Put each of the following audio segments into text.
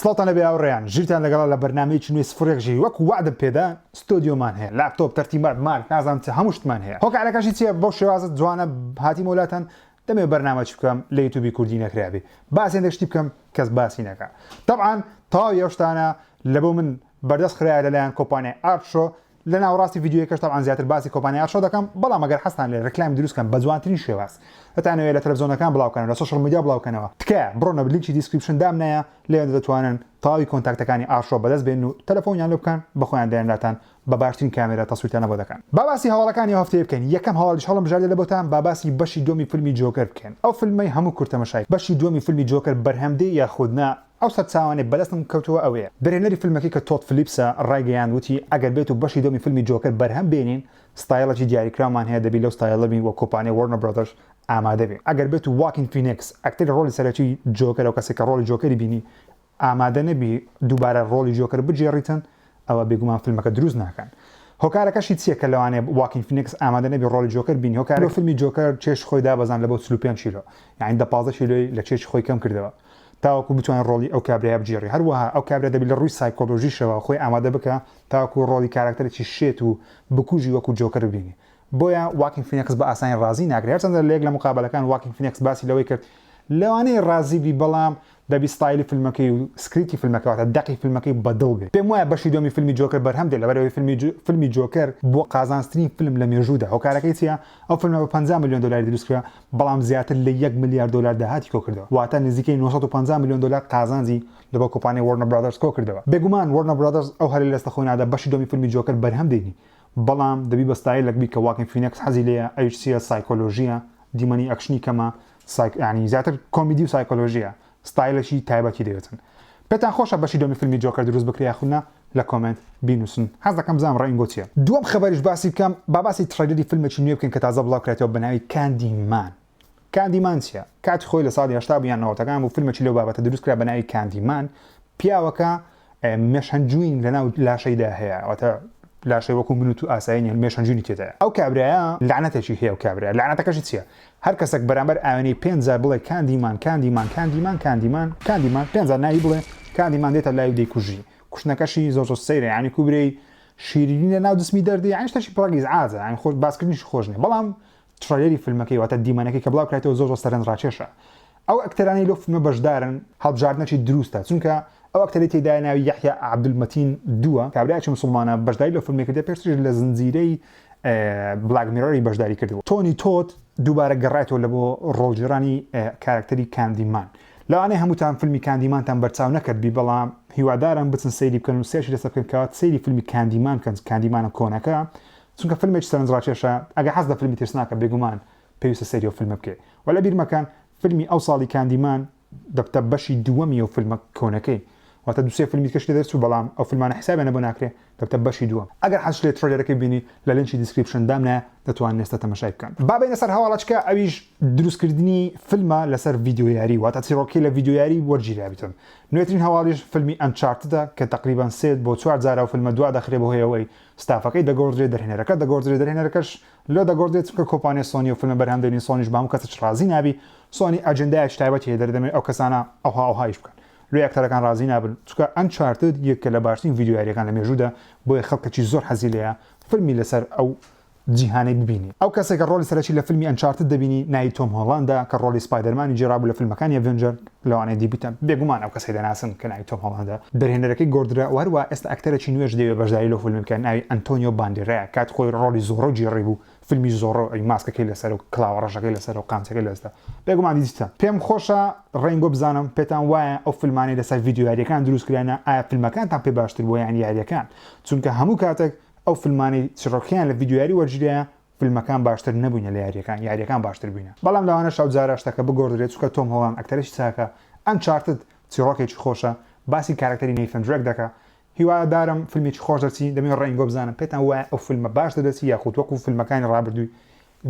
سڵاوتان لەبێ هاوڕێیان ژیرتان لەگەڵە لە بەرنامەیەکی نوێی سفر یەک ژیر وەکو وەعدم پێدا ستۆدیۆمان هەیە لاپتۆپ تەرتیبات مایک نازانم چ هەموو شتمان هەیە هۆکارەکەشی چیە بەو شێوازە جوانە هاتیمەوە لاتان دەمەوێ بەرنامە چی بکەم لە یوتوبی کوردی نەکرابێ باسی هەندێک شتی بکەم کەس باسی نەکا تەبعەن تەواوی ئەو شتانە لەبۆ من بەردەست خرایە لەلایەن کۆمپانیای ئارتشۆ لە ناوەڕاستی ڤیدیۆیەکەش تەبعەن زیاتر باسی کۆمپانیای ئارتشۆ دەکەم بەڵام ئەگەر حەزتان لێ ڕیکلامی دروست کەن بە جوانترین شێواز دەتانەوێ لە تەلەفزیۆنەکان بڵاو کەنەوە لە social media بڵاو کەنەوە تکایە بڕۆنە لینکی description دامنایە لەوێ دەتوانن تەواوی contact ەکانی ئارشۆ بەدەست بێنن و تەلەفۆنیان لۆ بکەن بەخۆیان دێن لاتان بە باشترین کامێرا تەسویرتانە بۆ دەکەن. با باسی هەواڵەکانی ئەو هەفتەیە بکەین یەکەم هەواڵیش هەڵم بژاردە لە بۆتان با باسی بەشی دووەمی فیلمی جۆکەر بکەین ئەو فیلمەی هەموو کورد تەمەشای بەشی دووەمی فیلمی جۆکەر بەرهەم دێ یاخود نا ئەو سەرچاوانەی بەدەستم کەوتووە ئەوەیە دەرهێنەری فیلمەکەی کە تۆد فلیپسە ڕایگەیاند وتی ئەگەر بێت و بەشی دووەمی فیلمی جۆکەر بەرهەم بێنین ستایڵێکی دیاریکراومان هەیە دەبی لەو ستایڵە بین وە کۆمپانیای وۆرنەر برادەرز ئامادە بێ ئەگەر بێت و واکین فینێکس ئەکتەری ڕۆڵی سەرەکی جۆکەر ئەو کەسێک کە ڕۆڵی جۆکەری بینی ئامادە نەبی دووبارە ڕۆڵی جۆکەر بگێڕیتن ئەوە بێگومان فیلمەکە دروست ناکەن هۆکارەکەشی چییە کە لەوانەیە واکین فینێکس ئامادە نەبی ڕۆڵی جۆکەر بینی هۆکار لۆ فیلمی جۆکەر کێش خۆی دابەزاند لە بۆ 45 کیلۆ یعنی دە 15 کیلۆی لە کێشی خۆی کەم کردەوە تاوەکو بتوانێت ڕۆڵی ئەو کابرایە بگێڕی هەروەها ئەو کابرا دەبی لە ڕووی سایکۆلۆژیشەوە خۆی ئامادە بکە تاوەکو ڕۆڵی کاراکتەرێکی شێت و بکوژی وەکو جۆکەر ببینی بۆیە واکین فینێکس بە ئاسانی ڕازی ناکرێت هەرچەندە لە یەک لە مقابەلەکان واکین فینێکس باسی لەوەی کرد لەوانەیە ڕازی بی بەڵام دەبی ستایلی فیلمەکەی و script ی فیلمەکە واتە دەقی فیلمەکەی بە دڵ بێ. پێم وایە بەشی دووەمی فیلمی جۆکەر بەرهەم دێ لەبەرئەوەی فیلمی فیلمی جۆکەر بووە قازانجترین فیلم لە مێژوودا هۆکارەکەی چیە؟ ئەو فیلمە بە 50 ملیۆن دۆلاری دروست کرا بەڵام زیاتر لە یەک ملیار دۆلار داهاتی کۆکردەوە واتە نزیکەی 950 ملیۆن دۆلار قازانجی لەبۆ کۆمپانیای وۆرنەر برادەرز کۆکردەوە بێگومان وۆرنەر برادەرز ئەو هەلەی لەدەست خۆی نادا بەشی دووەمی فیلمی جۆکەر بەرهەم دێنی بەڵام دەبی بە ستایلێک بی کە واکین فینێکس حەزی لێیە ئەویش چیە سایکۆلۆژیە دیمەنی ئەکشنی کەمە سایک یانی زیاتر کۆمیدی و سایکۆلۆژیە ستایلێکی تایبەتی دەوێتن پێتان خۆشە بەشی دووەمی فیلمی جۆکەر دروست بکرێ یاخود نا لە comment بینوسن حەز دەکەم بزانم ڕەئینگۆ چیە. دووەم خەبەریش باسی بکەم با باسی trailer ی فیلمێکی نوێ بکەین کە تازە بڵاو کرایتەوە بە ناوی کاندی مان کاندی مان چیە کاتی خۆی لە ساڵی 80 بوو یان نەوەتەکان بوو فیلمێکی لەو بابەتە دروست کرا بە ناوی کاندی مان پیاوەکە مێشهەنجوین لەناو لاشەیدا هەیە واتە لاشەی وەکو من و تو ئاسایی نیە مێشهەنجوینی تێدایە ئەو کابرایە لەعنەتێکی هەیە ئەو کابرایە لەعنەتەکەشی چیە هەر کەسێک بەرامبەر ئاوێنەی پێنج جار بڵێ کاندیمان کاندیمان کاندیمان کاندیمان کاندیمان پێنج جار ناوی بڵێ کاندیمان دێتە لای و دەیکوژی کوشتنەکەشی زۆر زۆر سەیرە یعنی کوبرەی شیرینی لە ناو جسمی دەردێ یعنی شتێکی پڕ ئیزعاجە یعنی خۆش باسکردنیشی خۆش نیە بەڵام trailer ی فیلمەکەی واتە دیمەنەکەی کە بڵاو کرایتەوە زۆر زۆر سەرنجڕاکێشە ئەو ئەکتەرانەی لەو فیلمە بەشدارن هەڵبژاردنێکی دروستە چونکە ئەو ئەکتەرەی تێیدایە ناوی یەحیا عەبدولمەتین دووە کابرایەکی موسڵمانە بەشداری لەو فیلمەی کردیە پێشتریش لە زنجیرەی بلاک میرەری بەشداری کردبوو تۆنی تۆد دووبارە گەڕایەوە لە بۆ ڕۆڵگێڕانی کارەکتەری کاندیمان لەوانەیە هەمووتان فیلمی کاندیمانتان بەرچاو نەکردبی بەڵام هیوادارم بچن سەیری بکەن و search ی لەسەر بکەن کەوات سەیری فیلمی کاندیمان بکەن کاندیمانە کۆنەکە چونکە فیلمێکی سەرنجڕاکێشە ئەگەر حەز لە فیلمی ترسناکە بێگومان پێویستە سەیری ئەو فیلمە بکەی وە لەبیر مەکەن فیلمی ئەو ساڵی کاندیمان دەبتە بەشی دووەمی ئەو فیلمە کۆنەکەی واتە دوو سێ فیلمی دیکەش لێ دەرچوو بەڵام ئەو فیلمانە حسابیان بۆ ناکرێ دەبتە بەشی دووەم ئەگەر حەزت لێ trailer ەکەی بینی لە لینکی description دامنایە دەتوانن ئێستا تەمەشای بکەن. با بێینە سەر هەواڵەچکە ئەویش دروستکردنی فیلمە لەسەر ڤیدیۆ یاری واتە چیڕۆکەکەی لە ڤیدیۆ یاری وەرگیرابیتن نوێترین هەواڵیش فیلمی Uncharted ە کە تەقریبەن سێ بۆ چوار جارە ئەو فیلمە دوا دەخرێ بەهۆی ئەوەی ستافەکەی دەگۆڕدرێ دەرهێنەرەکە دەگۆڕدرێ دەرهێنەرەکەش لۆ دەگۆڕدرێت چونکە کۆمپانیای سۆنی ئەو فیلمە بەرهەم دێنی سۆنیش بە هەموو کەسێک ڕازی نابی سۆنی ئەجێندایەکی تایبەتی هەیە دەردەمێ ئەو کەسانە ئەوها ئەوها ئیش بکەن لۆی ئەکتەرەکان ڕازی نابن چونکە Uncharted یەکە لە باشترین ڤیدیۆ یاریەکان لە مێژوودا بۆیە خەڵکەکی زۆر حەزی لێیە فیلمی لەسەر ئەو جیهانەی ببینی. ئەو کەسەی کە ڕۆڵی سەرەکی لە فیلمی Uncharted دەبینی ناوی تۆم هۆڵاندە کە ڕۆڵی سپایدەرمانی گێڕابوو لە فیلمەکانی Avenger لەوانەیە دیبیتان بێگومان ئەو کەسەی دەناسن کە ناوی تۆم هۆڵاندە دەرهێنەرەکەی گۆڕدرا و هەروەها ئێستا ئەکتەرێکی نوێش دەیەوێت بەشداری لەو فیلمە بکات ناوی ئەنتۆنیۆ باندێرایە کات خۆی ڕۆڵی زۆڕۆ گێڕیبوو فیلمی زۆڕۆ ئەوی ماسکەکەی لەسەر و کڵاوە ڕەشەکەی لەسەر و قامچەکەی لەسەر بێگومان دیتتان پێم خۆشە ڕەنگۆ بزانم پێتان وایە ئەو فیلمانەی لەسەر ڤیدیۆ یاریەکان دروست کرانە ئایا فیلمەکانتان پێ باشتر بووە یان یاریەکان چونکە هەموو کاتێک ئەو فیلمانەی چیڕۆکیان لە ڤیدیۆ یاری وەرگیرایە فیلمەکان باشتر نەبووینە لە یاریەکان یاریەکان باشتر بووینە بەڵام لەوانەش ئەو جارە شتەکە بگۆڕدرێت چونکە تۆم هۆڵاند ئەکتەرێکی چاکە Uncharted چیڕۆکێکی خۆشە باسی کارەکتەری نەیثن درێک دەکا هیوادارم فیلمێکی خۆش دەرچی دەمەوێت ڕەئینگۆ بزانم پێتان وایە ئەو فیلمە باش دەردەچی یاخود وەکو فیلمەکانی ڕابردووی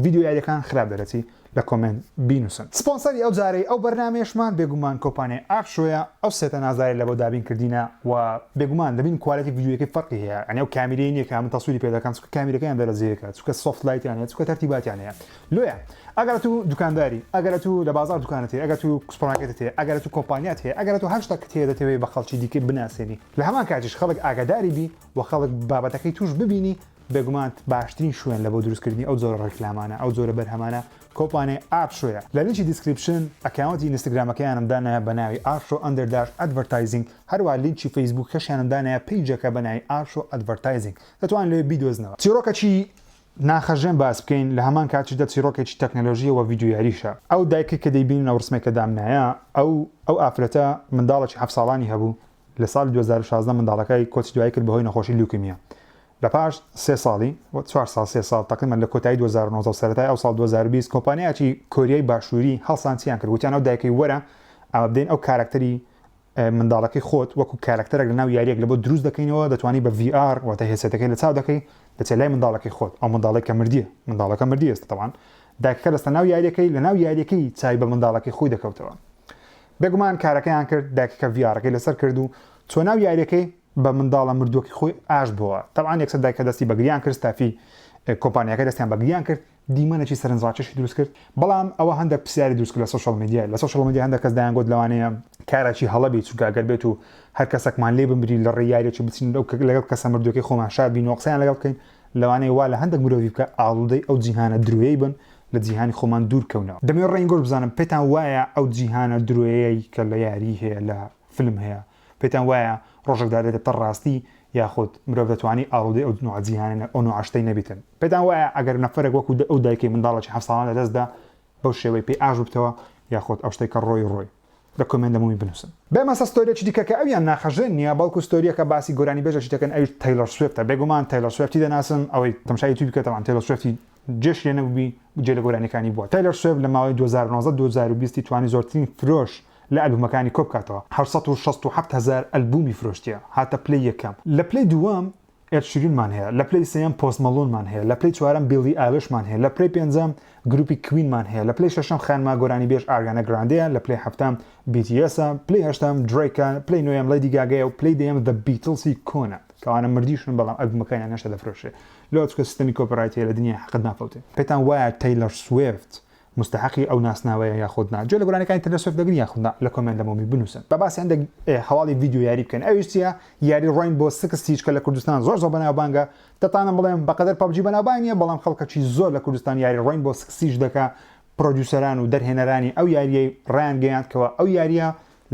ڤیدیۆ یاریەکان خراپ دەرەچی لە comment بینوسن. سپۆنسەری ئەو جارەی ئەو بەرنامەیەشمان بێگومان کۆمپانیای ئارشۆیە ئەو set ە نازدارەی لەبۆ دابین کردینە و بێگومان دەبین quality ڤیدیۆیەکەی فەرقی هەیە یانی ئەو کامیرەی نیە کە من تەسویری پێ دەکەم چونکە کامیرەکەیان دەرەجەیەکە چونکە soft light یان هەیە چونکە تەرتیباتیان هەیە لۆیە ئەگەر تو دوکانداری ئەگەر تو لە بازاڕ دوکانت هەیە ئەگەر تو سوپەرمارکێتت هەیە ئەگەر تو کۆمپانیات هەیە ئەگەر تو هەر شتێکت هەیە دەتەوێ بە خەڵکی دیکە بناسێنی لە هەمان کاتیش خەڵک ئاگاداری بی و خەڵک بابەتەکەی توش ببینی بێگومان باشترین شوێن لە بۆ دروستکردنی ئەو جۆرە ڕیکلامانە ئەو جۆرە بەرهەمانە کۆمپانیای ئارشۆیە. لە لینکی description account ی ئینستگرامەکەیانم دانایە بە ناوی ئارشۆ underdash advertising هەروەها لینکی فەیسبووکەشیانم دانایە page ەکە بە ناوی ئارشۆ advertising دەتوان لەوێ بیدۆزنەوە. چیڕۆکەکی ناخەژێن باس بکەین لە هەمان کاتیشدا چیڕۆکێکی تەکنەلۆژیە وە ڤیدیۆ یاریشە. ئەو دایکەی کە دەیبینن ئەو ڕسمەی کە دامنایە ئەو ئەو ئافرەتە منداڵێکی حەفت ساڵانی هەبوو لە ساڵی 2016 منداڵەکەی کۆچی دوایی کرد بەهۆی نەخۆشی لیوکیمیا لە پاش سێ ساڵی چوار ساڵ سێ ساڵ تەقریبەن لە کۆتایی 2019 و سەرەتای ئەو ساڵ 2020 کۆمپانیایەکی کۆریای باشووری هەڵسان چیان کرد وتیان ئەو دایکەی وەرە ئەمە بدەین ئەو کارەکتەری منداڵەکەی خۆت وەکو کارەکتەرێک لەناو یاریەک لە بۆ دروست دەکەینەوە دەتوانی بە VR واتە headset ەکەی لە چاو دەکەی دەچێت لای منداڵەکەی خۆت ئەو منداڵێک کە مردیە منداڵەکە مردی ئێستا تەوان دایکەکە دەستە ناو یاریەکەی لە ناو یاریەکەی چای بە منداڵەکەی خۆی دەکەوتەوە بێگومان کارەکەیان کرد دایکەکە VR ەکەی لەسەر کرد و چۆ ناو یاریەکەی بە منداڵە مردووەکەی خۆی ئاشت بۆوە تەبعەن یەکسەر دایکە دەستی بە گریان کرد ستافی کۆمپانیاکە دەستیان بە گریان کرد دیمەنێکی سەرنجڕاکێشی دروست کرد بەڵام ئەوە هەندێک پرسیاری دروست کرد لە social media لە social media هەندێک کەس دەیانگوت لەوانەیە کارێکی هەڵە بی چونکە ئەگەر بێت و هەر کەسێکمان لێ بمری لە ڕێی یاریەکی بچین لەو لەگەڵ کەسە مردووەکەی خۆمان شاد بین و قسەیان لەگەڵ بکەین لەوانەیە وا لە هەندێک مرۆڤی بکە ئاڵوودەی ئەو جیهانە درۆیەی بن لە جیهانی خۆمان دوور کەونەوە. دەمەوێت ڕەنگۆش بزانم پێتان وایە ئەو جیهانە درۆیەی کە لە یاری هەیە لە فلم هەیە پێتان وایە ڕۆژێک دادێتە ڕاستی یاخود مرۆڤ دەتوانی ئاڵودەی ئەو نوعە جیهانە ئەو نوعە شتەی نەبیتن؟ پێتان وایە ئەگەر نەفەرێک وەکو ئەو دایکەی منداڵێکی حەفت ساڵان لەدەست دا بەو شێوەی پێی ئاش ببتەوە یاخود ئەو شتەی کە ڕۆی ڕۆی؟ لە comment لەمۆمی بنوسن. بێمە سەر ستۆریەکی دیکە کە ئەویان ناخەژێن نیە بەڵکو ستۆریەکە باسی گۆرانیبێژێکی دەکەن ئەویش تەیلۆر سویفتە بێگومان تەیلۆر سویفتی دەناسن ئەوەی تەمشای یوتیوبی کە تەبعەن تەیلۆر سویفتی جێش لێ نەبووبی جێ لە گۆرانیەکانی بووە تەیلۆر سویفت لە ماوەی 2019 2020 توانی زۆرترین فرۆش لە ئەلبومەکانی کۆبکاتەوە، 867 هەزار ئەلبومی فرۆشتیە، هاتە پلەی یەکەم. لە پلەی دووەم ئێد شیرینمان هەیە، لە پلەی سێیەم پۆست مەڵۆنمان هەیە، لە پلەی چوارەم بیڵی ئایلشمان هەیە، لە پلەی پێنجەم گروپی کوینمان هەیە، لە پلەی شەشەم خانمە گۆرانیبێژ ئاریانا گراندەیە، لە پلەی حەفتەم BTS ە، پلەی هەشتەم درەیکە، پلەی نۆیەم لەیدی گاگایە و پلەی دەیەم The Beatles ی کۆنە، کە ئەوانە مردیشن بەڵام ئەلبومەکانیان هێشتا دەفرۆشرێ. لۆ چونکە سیستەمی copyright هەیە لە دنیای حەقت نافەوتێ. پێتان وایە تەیلەر سویفت موستەحەقی ئەو ناسناوەیە یاخود نا؟ گوێ لە گۆرانیەکانی تەیلەر سویفت دەگرن یاخود نا؟ لە comment لە مۆمی بنووسن. با باسی هەندێک هەواڵی ڤیدیۆ یاری بکەین ئەویش چیە؟ یاری Rainbow Six Siege کە لە کوردستان زۆر زۆر بەناوبانگە دەتانم بڵێم بەقەدەر PUBG بەناوبانگ نیە بەڵام خەڵکەکی زۆر لە کوردستان یاری Rainbow Six Siege دەکا producer ان و دەرهێنەرانی ئەو یاریەی ڕایانگەیاند کەوا ئەو یاریە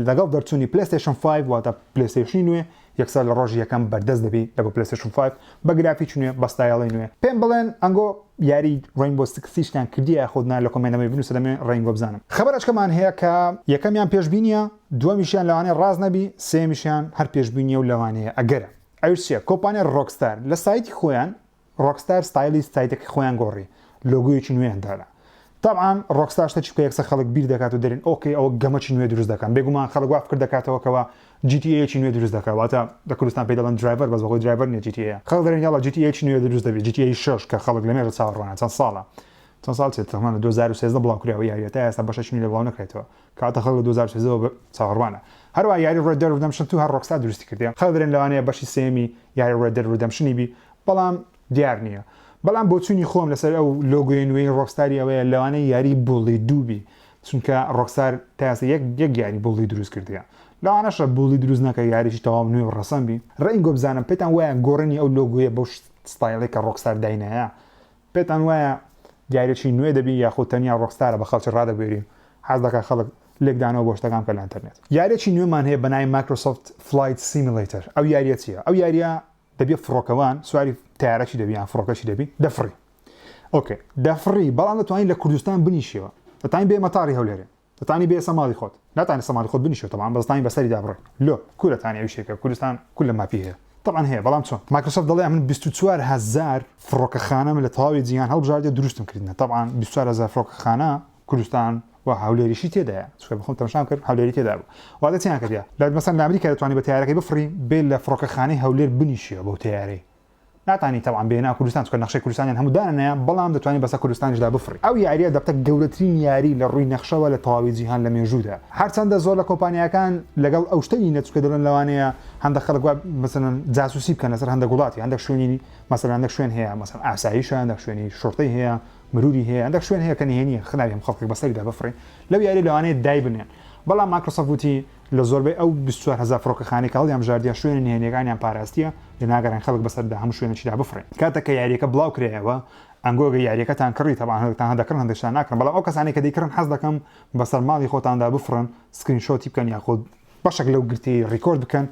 لەگەڵ دەرچوونی PlayStation 5 واتە پلەیستەیشنی نوێ یەکسەر لە ڕۆژی یەکەم بەردەست دەبی لە بۆ PlayStation 5 بە گرافیکی نوێ بە ستایڵی نوێ. پێم بڵێن ئەنگۆ یاری Rainbow Six Siege تان کردیە یاخود نا لە comment ەمەی بنوسە دەمەوێ ڕەینگۆ بزانم. خەبەرەچکەمان هەیە کە یەکەمیان پێشبینیە دووەمیشیان لەوانەیە ڕاست نەبی سێیەمیشیان هەر پێشبینیە و لەوانەیە ئەگەرە ئەویش چیە کۆمپانیای Rockstar لە سایتی خۆیان Rockstar ستایلی سایتەکەی خۆیان گۆڕی لۆگۆیەکی نوێیان دانا تەبعەن Rockstar شتێکی بکە یەکسەر خەڵک بیر دەکات و دەرێن okay ئەوە گەمەکی نوێ دروست دەکەن بێگومان خەڵک وا فکر دەکاتەوە کەوا GTA یەکی نوێ دروست دەکات واتە لە کوردستان پێی دەڵێن Driver بەس بەخۆی Driver نییە GTA خەڵک دەرێن یاڵا GTA یەکی نوێ دروست دەبێت GTA 6 کە خەڵک لە مێژە چاوەڕوانە چەند ساڵە چەند ساڵ چێت تەخمەن لە 2013 بڵاو کراوە یاریە تا ئێستا بەشێکی نوێ بڵاو نەکرێتەوە کاتە خەڵک لە 2013 چاوەڕوانە هەروە یاری Red Dead Redemption 2 هەر Rockstar دروستی کردیە خەڵک دەرێن لەوانەیە بەشی سێمی یاری Red Dead Redemption ی بی بەڵام دیار نییە. بەڵام بۆچوونی خۆم لەسەر ئەو لۆگۆیە نوێی Rockstar ی ئەوەیە لەوانەیە یاری Bully دوو بی چونکە Rockstar تا ئێستا یەک یەک یاری Bully دروست کردیە لەوانەشە Bully دروست نەکە یاریی تەواو نوێ و ڕەسەن بی. ڕەنگۆ بزانم پێتان وایە گۆڕینی ئەو لۆگۆیە بەو ستایڵەی کە Rockstar داینایە پێتان وایە یاریی نوێ دەبی یاخود تەنیا Rockstar ە بە خەڵکی ڕادەبوێری حەز دەکات خەڵک لێکدانەوە بۆ شتەکان بکات لە ئینتەرنێت. یاریی نوێمان هەیە بەناوی Microsoft Flight Simulator ئەو یارییە چییە؟ ئەو یارییە دەبێ فڕۆکەوان سواری تارەکی دەبی یان فڕۆکەشی دەبی دەفڕی okay دەفڕی بەڵام دەتوانین لە کوردستان بنیشیەوە دەتوانین بێ مەتاری هەولێرێ دەتوانین بێ سەماڵی خۆت ناتوانین سەماڵی خۆت بنیشەوە تەبعەن بەس دەتوانین بەسەری دابڕی لۆ کورەتانی ئەوی شێکە کوردستان کول لە map ی هەیە طبعا هەیە بەڵام چۆن مایکرۆسۆفت دەڵێ من 24 هزار فڕۆکەخانەم لە تەواوی جیهان هەڵبژاردە دروستم کردنە طبعا 24 هزار فڕۆکەخانە کوردستان و هەولێریشی تێدایە چونکە بەخۆم تەماشام کرد هەولێری تێدا بوو واتە چیان کردیە لە مەسەن لە ئەمریکا دەتوانی بە تەیارەکەی بفڕی بێ لە فڕۆکەخانەی هەولێر بنیشیەوە بەو تەیارەی. ناتانی تەبعەن بێ ناو کوردستان چونکە نەخشەی کوردستانیان هەموو دانەنایە بەڵام دەتوانی بەسەر کوردستانیشدا بفڕی. ئەو یاریە دەبتە گەورەترین یاری لە ڕووی نەخشەوە لە تەواوی جیهان لە مێژوودا. هەرچەندە زۆر لە کۆمپانیاکان لەگەڵ ئەو شتە نینە چونکە دەڵێن لەوانەیە هەندەک خەڵک وا مەسەلەن جاسوسی بکەن لەسەر هەندەک وڵاتی هەندەک شوێنی مەسەلەن هەندەک شوێن هەیە مەسەلەن ئاسایشە هەندەک شوێنی شوڕتەی هەیە مروری هەیە هەندەک شوێن هەیە کە نهێنیە خناوی هەموو خەڵکێک بەسەریدا بفڕی لەو یاریە لەوانەیە دایبنێن بەڵام مایکرۆسۆفت وتی لە زۆربەی ئەو 24 هەزار فڕۆکەخانەی کە هەڵیانبژاردیە شوێنە نهێنیەکانیان پاراستیە لێ ناگەڕێن خەڵک بەسەردا هەموو شوێنێکیدا بفڕێن. کاتێک کە یاریەکە بڵاو کرایەوە ئەنگۆ گەر یاریەکەتان کڕی تەبعەن هەندێکتان دەکڕن هەندێکشتان ناکڕن بەڵام ئەو کەسانەی کە دەیکڕن حەز دەکەم بەسەر ماڵی خۆتاندا بفڕن screenshot ی بکەن یاخود بەشێک لەو گرتەی record بکەن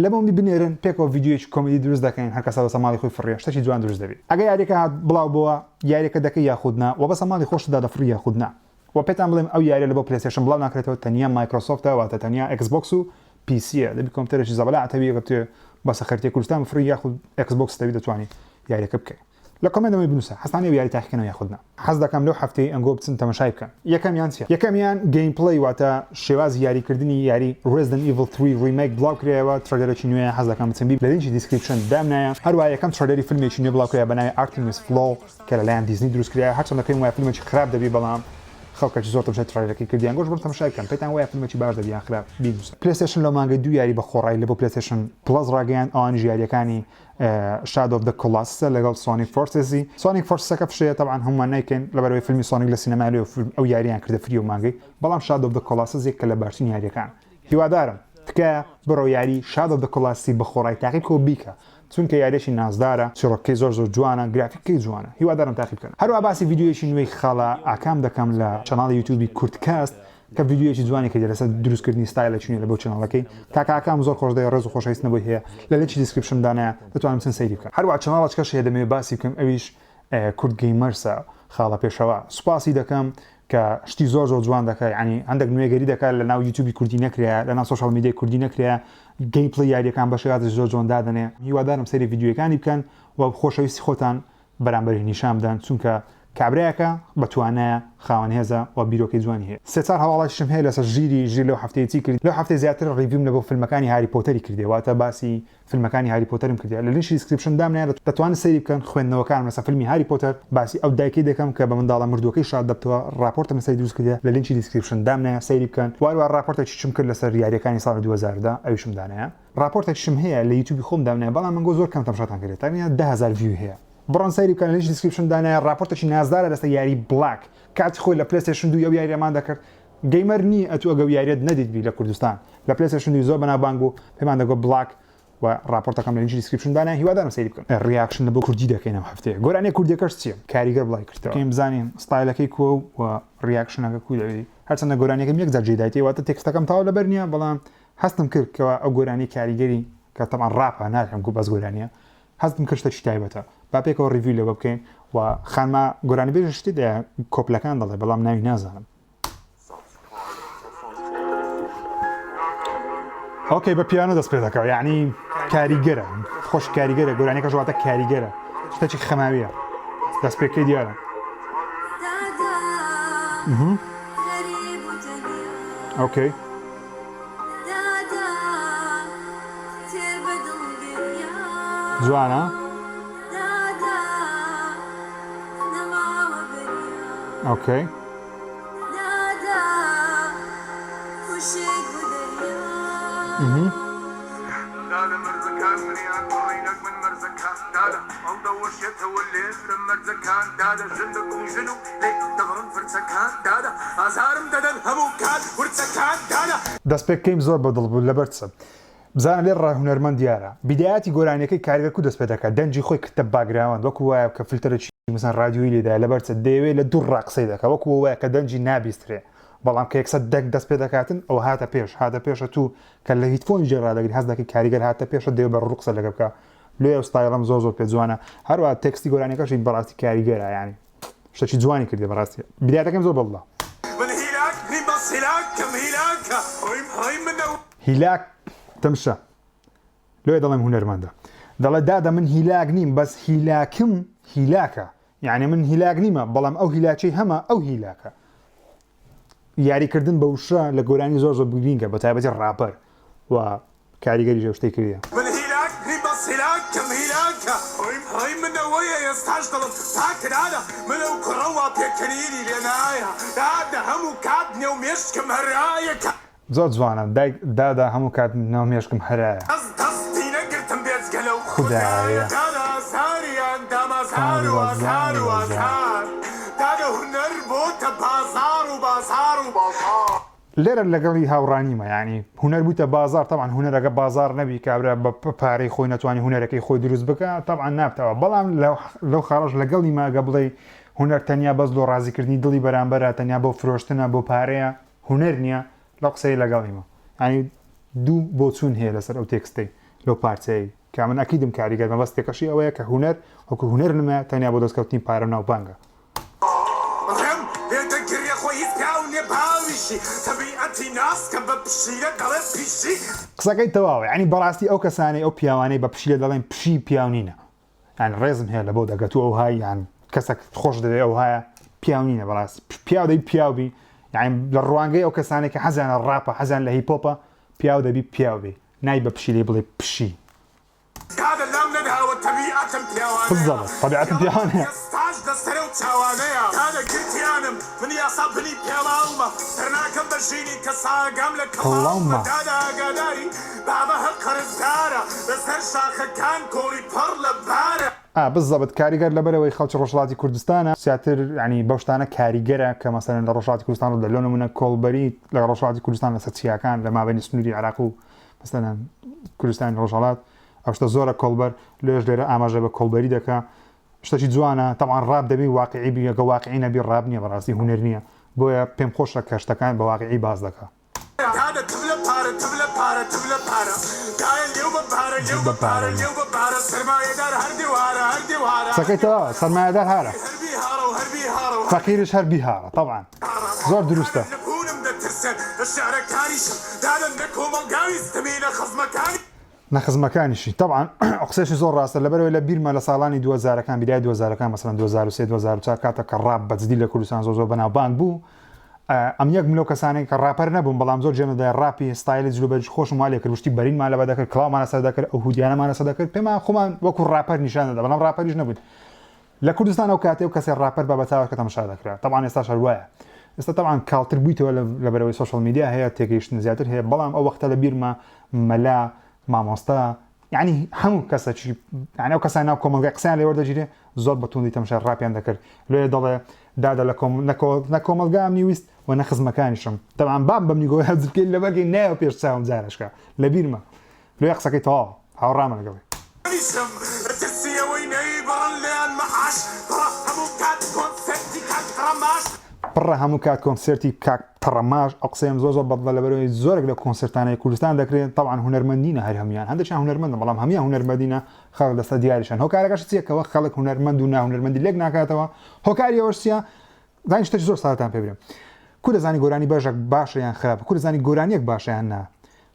لە بۆم بنێرن پێکەوە ڤیدیۆیەکی کۆمیدی دروست دەکەین هەر کەسە بەسەر ماڵی خۆی فڕیە شتێکی جوان دروست دەبێت ئەگەر یاریەکە هات بڵاو بۆوە یاریەکە دەکەی یاخود نا وە بەسەر ماڵی خۆشتدا دەفڕی یاخود نا وە پێتان بڵێم ئەو یاریە لە بۆ PlayStation بڵاو ناکرێتەوە تەنیا مایکرۆسۆفتە واتە تەنیا Xbox و PC یە دەبی کۆمپیوتەرێکی زەبەلاحت هەبی ئەگەر بتەوێ بەسە خەریتەی کوردستان بفڕی یاخود Xbox ت هەبی دەتوانی یاریەکە بکەی لە comment ئەمەی بنووسە حەزتان لێیە یاری تاقیکەنەوە یاخود نا. حەز دەکەم لەو هەفتەی ئەنگۆ بچن تەمەشای بکەن. یەکەمیان چیە؟ یەکەمیان gameplay واتە شێوازی یاریکردنی یاری Resident Evil 3 Remake بڵاو کرایەوە trailer ێکی نوێیە حەز دەکەم بچن بی لە لینکی description دامنایە هەروەها یەکەم trailer ی فیلمێکی نوێ بڵاو کرایە بە ناوی Artemis Fowl کە لەلایەن دیزنی دروست کرایە هەرچەندە پێم وایە فیلمێکی خراپ دەبی بەڵام خەڵکێکی زۆر تەمشای trailer ەکەی کرد یان گۆش بڕۆن تەمشای بکەن پێتان وایە فیلمێکی باش دەبی یان خراپ بینوسن. PlayStation لەو مانگەی دوو یاری بە خۆڕایی لە بۆ PlayStation Plus ڕاگەیاند ئەوانیش یاریەکانی Shadow of the Colossus ە لەگەڵ Sonic Forces ی Sonic Forces ەکە فشەیە تەبعەن هەموومان نایکەین لەبەرئەوەی فیلمی Sonic لە سینەما لێ ئەو یاریان کردە free ئەو مانگەی بەڵام Shadow of the Colossus یەکە لە باشترین یاریەکان هیوادارم تکایە بڕۆ یاری Shadow of the Colossus ی بەخۆڕای تاقی بکەوە بیکە چونکە یاریەکی نازدارە چیڕۆکەکەی زۆر زۆر جوانە گرافیکەکەی جوانە هیوادارم تاقی بکەن هەروە باسی ڤیدیۆیەکی نوێی خاڵە ئاکام دەکەم لە channel ی یوتیوبی کوردکاست کە ڤیدیۆیەکی جوانی کردیە لەسەر دروستکردنی ستایلێکی نوێ لە بۆ channel ەکەی کاکە ئاکام زۆر خۆش دەوێ ڕێز و خۆشەویستنە بۆی هەیە لە لینکی description دانایە دەتوانن بچن سەیری بکەن هەروە channel ەچکەش هەیە دەمەوێ باسی بکەم ئەویش کورد Gamers ە خاڵە پێشەوا سوپاسی دەکەم کە شتی زۆر زۆر جوان دەکا یعنی هەندێک نوێگەری دەکات لە ناو یوتیوبی کوردی نەکرێ لە ناو social media ی کوردی نەکرێ gameplay یاریەکان بە شێوازی زۆر جوان دادەنێ هیوادارم سەیری ڤیدیۆیەکانی بکەن و خۆشەویستی خۆتان بەرامبەری نیشان بدەن چونکە کابرایەکە بە توانایە خاوەن هێزە و بیرۆکەی جوانی هەیە. سێ چار هەواڵاتیشم هەیە لەسەر ژیری ژیر لەو هەفتەیە چی کرد لەو هەفتەی زیاتر review م لە بۆ فیلمەکانی هاری پۆتەری کردیە واتە باسی فیلمەکانی هاری پۆتەرم کردیە لە لینکی description دامنایە دەتوانن سەیری بکەن خوێندنەوەکانم لەسەر فیلمی هاری پۆتەر باسی ئەو دایکەی دەکەم کە بە منداڵە مردووەکەی شاد دەبتەوە ڕاپۆرتم لەسەری دروست کردیە لە لینکی description دامنایە سەیری بکەن واروا ڕاپۆرتێکیشم کرد لەسەر یاریەکانی ساڵی 2010 ئەویشم دانایە ڕاپۆرتێکیشم هەیە لە یوتیوبی خۆم دامنایە بەڵام من گۆ زۆر کەم تەمشاتان کردیە تەنیا 10000 view هەیە بڕۆن سەیری بکەن لە لینکی description دانایە ڕاپۆرتێکی نازدارە لەسەر یاری بلاک کاتی خۆی لە PlayStation دوو ئەو یاریەمان دەکرد gamer نی ئەتوو ئەگەو یاریەت نەدیت بی لە کوردستان لە PlayStation دوو زۆر بەناوبانگ بوو پێمان دەگۆ بلاک و ڕاپۆرتەکەم لە لینکی description دانا هیوادارم سەیری بکەن. reaction لە بۆ کوردی دەکەین ئەم هەفتەیە گۆرانیە کوردیەکەش چیە کاریگەر بڵای کردەوە کەین بزانین ستایلەکەی کوە و reaction ەکە کو دەبی هەرچەندە گۆرانیەکەم یەک جار جێی دایتێ واتە تێکستەکەم تەواو لەبەر نییە بەڵام هەستم کرد کەوا ئەو گۆرانی کاریگەری کە تەبعەن ڕاپە ناکەم کو بەس گۆرانیە هەستم کرد شتێکی تایبەتە با پێکەوە review لەوە بکەین و خانمە گۆرانیبێژە شتی couplet ەکان دەڵێ بەڵام ناوی نازانم. okay بە پیانۆ دەست پێ دەکا یعنی کاریگەرە خۆش کاریگەرە گۆرانیەکەش واتە کاریگەرە شتێکی خەماویە دەست پێکەی دیارە okay جوانە okay دەستپێکەکەیم زۆر بەدڵ بوو لەبەر چ بزانە لێرە هونەرمەند دیارە بیدایەتی گۆرانیەکەی کاریگەر کو دەست پێ دەکات دەنگی خۆی کردە background وەکو وایە کە فلتەرێکی مەسەن ڕادیۆیی لێدایە لەبەر چ دەیەوێت لە دوور ڕا قسەی دەکات وەکو وایە کە دەنگی نابیسترێ بەڵام کە یەکسەر دەنگ دەست پێ دەکاتن ئەوە هاتە پێش هاتە پێشە تو کە لە headphone ی جێ ڕادەگری هەست دەکەی کاریگەر هاتە پێشە دەیەوێت بە ڕوو قسە لەگە بکا لۆیە ئەو ستایڵەم زۆر زۆر پێ جوانە هەروە تێکستی گۆرانیەکەشی بەڕاستی کاریگەرە یانی شتێکی جوانی کردی بەڕاستی بیدایەتەکەم زۆر بەدڵە. من هیلاک نیم بەس هیلاکم هیلاکە ڕیم ڕیم منە و. هیلاک تمشە لۆیە دەڵێم هونەرمەندە دەڵێ دادە من هیلاک نیم بەس هیلاکم هیلاکە یعنی من هیلاک نیمە بەڵام ئەو هیلاکەی هەمە ئەو هیلاکە یاریکردن بە وشە لە گۆرانی زۆر زۆر گرینگە بە تایبەتی ڕاپەر و کاریگەری شتێک کردە. من هیلاک نیم بەس. هیلاکم هیلاکە هۆی هۆی منەوەیە ئێستاش دڵم پاکە دادە من ئەو کوڕە وا پێکەنینی لێ نایە دادە هەموو کات نێو مێشکم هەرایە کە. زۆر جوانە دایک دادە هەموو کات ناو مێشکم هەرایە. کەس دەستی نەگرتم بێجگە لەو خودایە. خودایە دادە ئازاریان دام ئازار و ئازار و ئازار دادە هونەر بۆتە بازاڕ و بازاڕ و بازاڕ. لێرە لەگەڵی هاوڕا نیمە یانی هونەر بوویتە بازاڕ تەبعەن هونەر ئەگەر بازاڕ نەبی کابرا بە پارەی خۆی نەتوانی هونەرەکەی خۆی دروست بکا تەبعەن نابتەوە بەڵام لەو خاڵەش لەگەڵیمە ئەگە بڵێی هونەر تەنیا بەس لۆ ڕازیکردنی دڵی بەرامبەرە تەنیا بۆ فرۆشتنە بۆ پارەیە هونەر نییە لەو قسەی لەگەڵیمە یانی دوو بۆچوون هەیە لەسەر ئەو تێکستەی لەو پارچەیەی کە من ئەکیدم کاریگەر مەبەستێکەشی ئەوەیە کە هونەر وەکو هونەر نمایە تەنیا بۆ دەستکەوتنی پارە و ناوبانگە. ڕێم لێ دەگرێ خۆ هیچ پیاو نیە باویشی تەبیعەتی ناسکە بە پشیلە دەڵێ پیشی. قسەکەی تەواوە یانی بەڕاستی ئەو کەسانەی ئەو پیاوانەی بە پشیلە دەڵێن پشی پیاو نینە یان ڕێزم هەیە لە بۆت ئەگەر تو ئەوهای یان کەسەک خۆش دەوێ ئەوهایە پیاو نینە بەڕاستی پیاو دەبی پیاو بی یان لە ڕوانگەی ئەو کەسانێک کە حەزیان لە ڕاپە حەزیان لە hip hop ە پیاو دەبی پیاو بی نای بە پشیلەی بڵێ پشی. دادە لام نەداوە تەبیعەتم پیاوانەیە بالضبط تەبیعەتم پیاوانەیە. ئێستاش لەسەرە و چاوانەیە دادە گرتیانم من یاسا بنی پێڵاومە سەرناکەم بە ژینی کەس ئاگام لە کەڵاومە کڵاومە. دادە ئاگاداری بابە هەر قەرزدارە لەسەر شاخەکان کۆڵی پڕ لە بارە. ئا بالضبط کاریگەر لەبەرئەوەی خەڵکی ڕۆژهەڵاتی کوردستانە زیاتر یانی بەو شتانە کاریگەرە کە مەسەلەن لە ڕۆژهەڵاتی کوردستان ڕوودەدات لۆ نمونە کۆڵبەری لە ڕۆژهەڵاتی کوردستان لەسەر چیاکان لە مابەینی سنووری عێراق و مەسەلەن کوردستانی ڕۆژهەڵات ئەو شتە زۆرە کۆڵبەر لێش لێرە ئاماژە بە کۆڵبەری دەکا شتەکی جوانە تەبعەن ڕاپ دەبی واقعی بی ئەگە واقعی نەبی ڕاپ نییە بەڕاستی هونەر نییە بۆیە پێم خۆشە کە شتەکان بە واقعی باس دەکا. دادە تف لە پارە تف لە پارە تف لە پارە دایە لێو بە پارە لێو بە پارە لێو بە پارە سەرمایەدار هەر دێو هارە هەر دێو هارە قسەکەی تەواوە سەرمایەدار هارە هەر بی هاڕە و هەر بی هاڕە و هەر فەقیرش هەر بی هاڕە تەبعەن هاڕە زۆر دروستە. دادە لە بوونم دەترسێن لە شعرەکانیشم دادە نە کۆمەڵگا ویستمی نە خزمەکانی. نە خزمەکانیشی تەبعەن ئەو قسەیەشی زۆر ڕاستە لەبەرئەوەی لە بیرمە لە ساڵانی دووهەزارەکان بیدایەی دووهەزارەکان مەسەلەن 2003 2004 کاتێک کە ڕاپ بە جدی لە کوردستان زۆر زۆر بەناوبانگ بوو ئەم یەک لەو کەسانەی کە ڕاپەر نەبووم بەڵام زۆر جێم دەدای ڕاپی ستایلی جلوبەرگی خۆشم وا لێکرد شتی بەرینمان لەبەر دەکرد کڵاومان لەسەر دەکرد ئەو hoodie یانەمان لەسەر دەکرد پێمان خۆمان وەکو ڕاپەر نیشان دەدا بەڵام ڕاپەریش نەبووین لە کوردستان ئەو کاتێ و کەسێ ڕاپەر بە بەچاوەکە تەمەشا دەکرا تەبعەن ئێستاش هەر وایە ئێستا تەبعەن کاڵتر بوویتەوە لەبەرەوەی social media هەیە تێگەیشتن زیاتر هەیە بەڵام ئەو وەختە لە بیرمە مەلا مامۆستا یعنی هەموو کەسەکی یعنی ئەو کەسان ناو کۆمەڵگای قسەیان لێ وەردەگیرێ زۆر بە توندی تەمەشای ڕاپیان دەکرد لۆیە دەڵێ دادە لە کۆم نە کۆمەڵگام نیویست و نە خزمەکانیشم تەبعەن باب بەمنی گۆیا جلکەی لەبەرگەی نایەوە پێش چاوم جارەشکە لە بیرمە لۆیە قسەکەی تەواوە هاوڕامە لەگەڵی. نیشم لە ترسی ئەوەی نەیبڕن لێیان مەعاش پڕە هەموو کات کۆنسێرتی کاک تڕەماش. پڕە هەموو کات کۆنسێرتی کاک تڕەماش ئەو قسەیەم زۆر زۆر بەدڵە لەبەرئەوەی زۆرێک لەو کۆنسێرتانەی کوردستان دەکرێن تەبعەن هونەرمەند نینە هەر هەموویان هەندێکیان هونەرمەندن بەڵام هەموویان هونەرمەند نینە خەڵک لەسەر دیاریشن هۆکارەکەش چیە کەوە خەڵک هونەرمەند و ناهونەرمەندی لێک ناکاتەوە هۆکاری ئەوەش چیە زانی شتێکی زۆر سادەتان پێ برێم کو دەزانی گۆرانی بەژەک باشە یان خراپە کو دەزانی گۆرانیەک باشە یان نا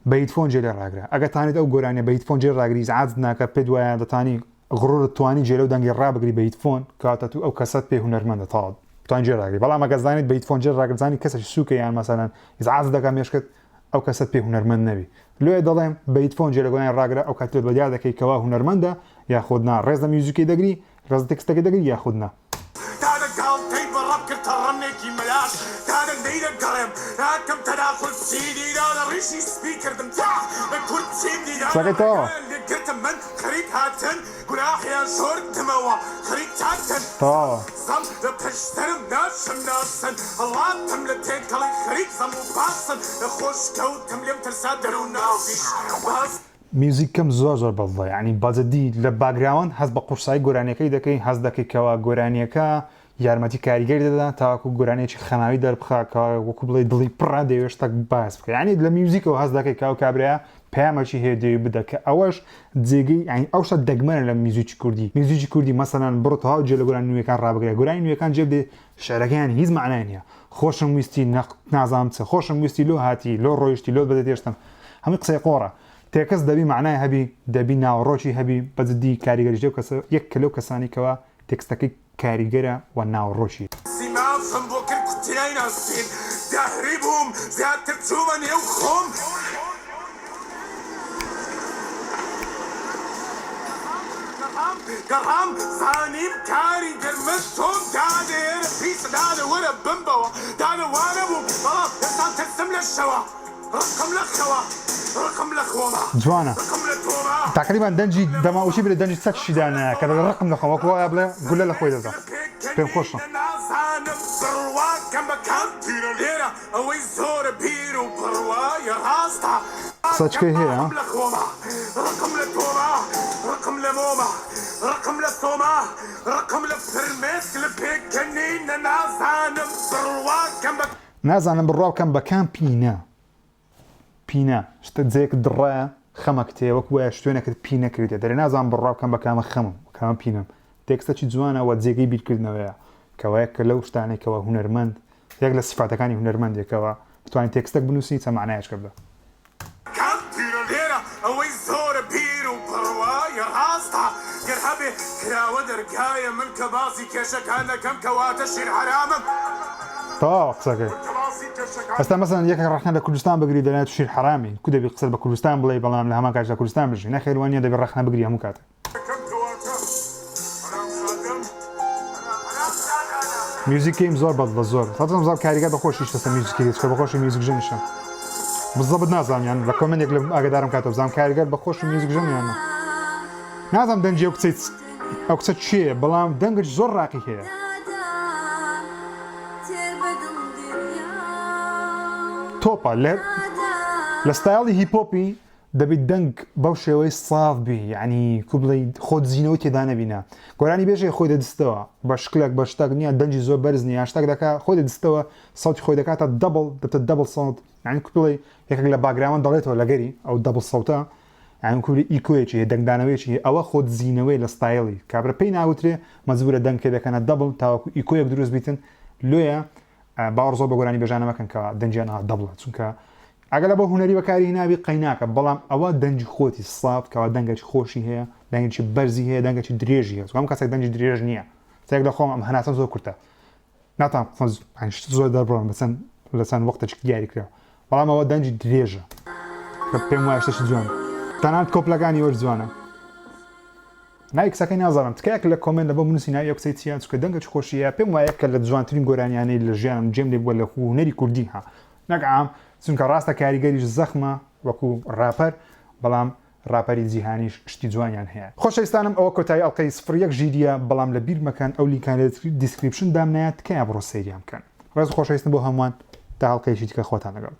بە headphone جێ لێ ڕاگرە ئەگەر تانیت ئەو گۆرانیە بە headphone جێ ڕاگری ئیزعاجت ناکە پێت وایە دەتانی غڕورت توانی جێ لەو دەنگی ڕابگری بە headphone کەواتە تو ئەو کەسەت پێ هونەرمەندە تەواو توانی جێ ڕاگری بەڵام ئەگەر زانیت بە headphone جێ ڕاگر زانی کەسێکی سوکە یان مەسەلەن ئیزعاجت دەکا مێشکت ئەو کەسەت پێ هونەرمەند نەبی لۆیە دەڵێم بە headphone جێ لە گۆرانی ڕاگرە ئەو کات لێت بەدیار دەکەی کەوا هونەرمەندە یاخود نا ڕێز لە میوزیکەی دەگری ڕێز لە تێکستەکەی دەگری یاخود نا. دادە گاڵتەی بە ڕەپ کردتە ڕەنێکی مەلاش دادە نەیدەگەڕێم ناکەم تەداخول چینی دادە ڕیشی سپی کردم تا لە کورد چیم دی دادە قسەکەی تەواوە. ڕێگایان لێ گرتم من خەریک هاتن گوناحیان شۆردمەوە خەریک تاتن تەواوە. زەم لە پشت سەرم ناشم ناسن هەڵاتم لە تێکەڵی خەریک زەم و باسن لە خۆش کەوتم لێم ترسا دەروونناسیش باس. میوزیکەم زۆر زۆر بەدڵە یانی بەجدی لە background هەست بە قورسایی گۆرانیەکەی دەکەی هەست دەکەی کەوا گۆرانیەکە یارمەتی کاریگەری دەدا تاوەکو گۆرانیەکی خەماوی دەربخا کە وەکو بڵێ دڵی پڕە دەیەوێت شتێک باس بکە یانی لە میوزیکەوە هەست دەکەی کە ئەو کابرایە پەیامێکی هەیە دەیەوێت بدە کە ئەوەش جێگەی یانی ئەو شتە دەگمەنە لە میوزیکی کوردی میوزیکی کوردی مەسەلەن بڕۆ تەواو جێ لە گۆرانی نوێیەکان ڕابگرە گۆرانی نوێیەکان جێ بدەی شعرەکەیان هیچ مەعنای نییە خۆشم ویستی نازانم چ خۆشم ویستی لۆ هاتی لۆ ڕۆیشتی لۆت بەدەت هێشتم هەمووی قسەی قۆڕە تێکست دەبی مەعنای هەبی دەبی ناوەڕۆکی هەبی بە جدی کاریگەریش لەو کەسە یەک کە لەو کەسانی کەوا تێکستەکەی کاریگەرە و ناوەڕۆکی. سیمافم بۆ کرد کوتیای ناسین دەهری بووم زیاتر چوومە نێو خۆم. گەڕام زانیم کاری گەرمت تۆم دادە ئێرە پیسە دادە وەرە بمبەوە دادە وانەبووم بەڵام ئێستا ترسم لە شەوە ڕقم لە خەوە ڕقم لە خۆمە جوانە ڕقم لە تۆمە تقریبا دەنگی دەماوچی بلێ دەنگی چەکیشی دانایە کە دەڵێ ڕقم لە خۆم وەکو وایە بڵێ گولە لە خۆی دەدا پێم خۆشە. نازانم بڕوا کەم بە کام پیرە لێرە ئەوەی زۆرە بیر و بڕوایە ڕاستە قسەچکەی هەیە. ڕقم لە خۆمە ڕقم لە تۆمە ڕقم لە مۆمە ڕقم لە سۆما ڕقم لە فرمێسک لە پێکەنینە نازانم بڕوا کەم بە. نازانم بڕوا بکەم بە کام پینە پینە شتە جێک دڕایە خەمەک تێ وەک وایە شوێنەکەت پینە کردێ دەرێ نازانم بڕوا بکەم بە کامە خەمم بە کامە پینەم تێکستەکی جوانە وە جێگەی بیرکردنەوەیە کەوایە کە لەو شتانەی کەوا هونەرمەند یەک لە سیفاتەکانی هونەرمەندێکەوە بتوانین تێکستەک بنووسی چە مەعنایەک بدە. کام پیرە لێرە ئەوەی زۆرە بیر و بڕوایە ڕاستە گەر هەبێ کراوە دەرگایە من کە باسی کێشەکان دەکەم کەواتە شیر حەرامم. تەواوە قسەکەی. ئێستا مەسەلەن یەکێک ڕەخنە لە کوردستان بگری دەڵێ تو شیر حەرامی کو دەبی قسەت بە کوردستان بڵێی بەڵام لە هەمان کاتیشدا کوردستان بژی نەخێر وا نیە دەبی ڕەخنە بگری هەموو کاتێک. میوزیک کەیم زۆر بەدڵە زۆر تازم زۆر کاریگەر بەخۆشیش لەسەر میوزیکی چکە بەخۆشی میوزیک ژەنیشە بزەبت نازانم یان لە comment ێک لە ئاگادارم کاتەوە بزانم کاریگەر بەخۆشی میوزیک ژەن یان نا نازانم دەنگی ئەو کچەی ئەو کچە کێیە بەڵام دەنگش زۆر ڕاقی هەیە. تۆپە لە لە ستایڵی hip hop ی دەبی دەنگ بەو شێوەی ساف بی یعنی کو بڵێی خۆ دزینەوەی تێدا نەبینە گۆرانی بێژێ خۆی دەدزتەوە بە شکلێک بە شتەک نییە دەنگی زۆر بەرز نییە شتەک دەکا خۆی دەدزتەوە سەوتی خۆی دەکاتە double دەبتە double سەوت یعنی کو بڵێی یەکێک لە background دەڵێتەوە لەگەری ئەو double سەوتە یعنی کو بڵێی ئیکۆیەکی هەیە دەنگدانەوەیەکی هەیە ئەوە خۆ دزینەوەی لە ستایڵی کابرا پێی ناوترێ مەجبورە دەنگ پێ دەکەنە double تاوەکو ئیکۆیەک دروست بیتن لۆیە باوەڕ زۆر بە گۆرانی بێژانە مەکەن کە دەنگیان ئاوا double ە چونکە ئەگەر لە بۆ هونەری بەکاری هێنابی قەیناکە بەڵام ئەوە دەنگی خۆتی ساف کەوا دەنگێکی خۆشی هەیە دەنگێکی بەرزی هەیە دەنگێکی درێژی هەیە چونکە کەسێک دەنگی درێژ نییە سێک لە خۆم ئەم هەناسەم زۆر کورتە ناتوانم شت زۆر دەربڕم بەچەند لە چەند وەختێکی دیاری کراوە بەڵام ئەوە دەنگی درێژە کە پێم وایە شتێکی جوانە تەنانەت کۆپلەکانی وەش جوانە ناوی کچەکەی نازانم تکایە لە comment لە بۆ بنووسی ناوی ئەو کچەی چییە چونکە دەنگێکی خۆشی هەیە پێم وایە کە لە جوانترین گۆرانیانەی لە ژیانم جێم لێ بووە لە هونەری کوردی ها نەک عام چونکە ڕاستە کاریگەریش زەخمە وەکو ڕاپەر بەڵام ڕاپەری جیهانیش شتی جوانیان هەیە. خۆشەویستانم ئەوە کۆتایی ئەڵقەی سفر یەک ژیریە بەڵام لە بیر مەکەن ئەو لینکانە لە description دامنایە تکایە بڕۆ سەیریان بکەن ڕێز و خۆشەویستم بۆ هەمووان تا ئەڵقەیەکی دیکە خۆتان لەگەڵ.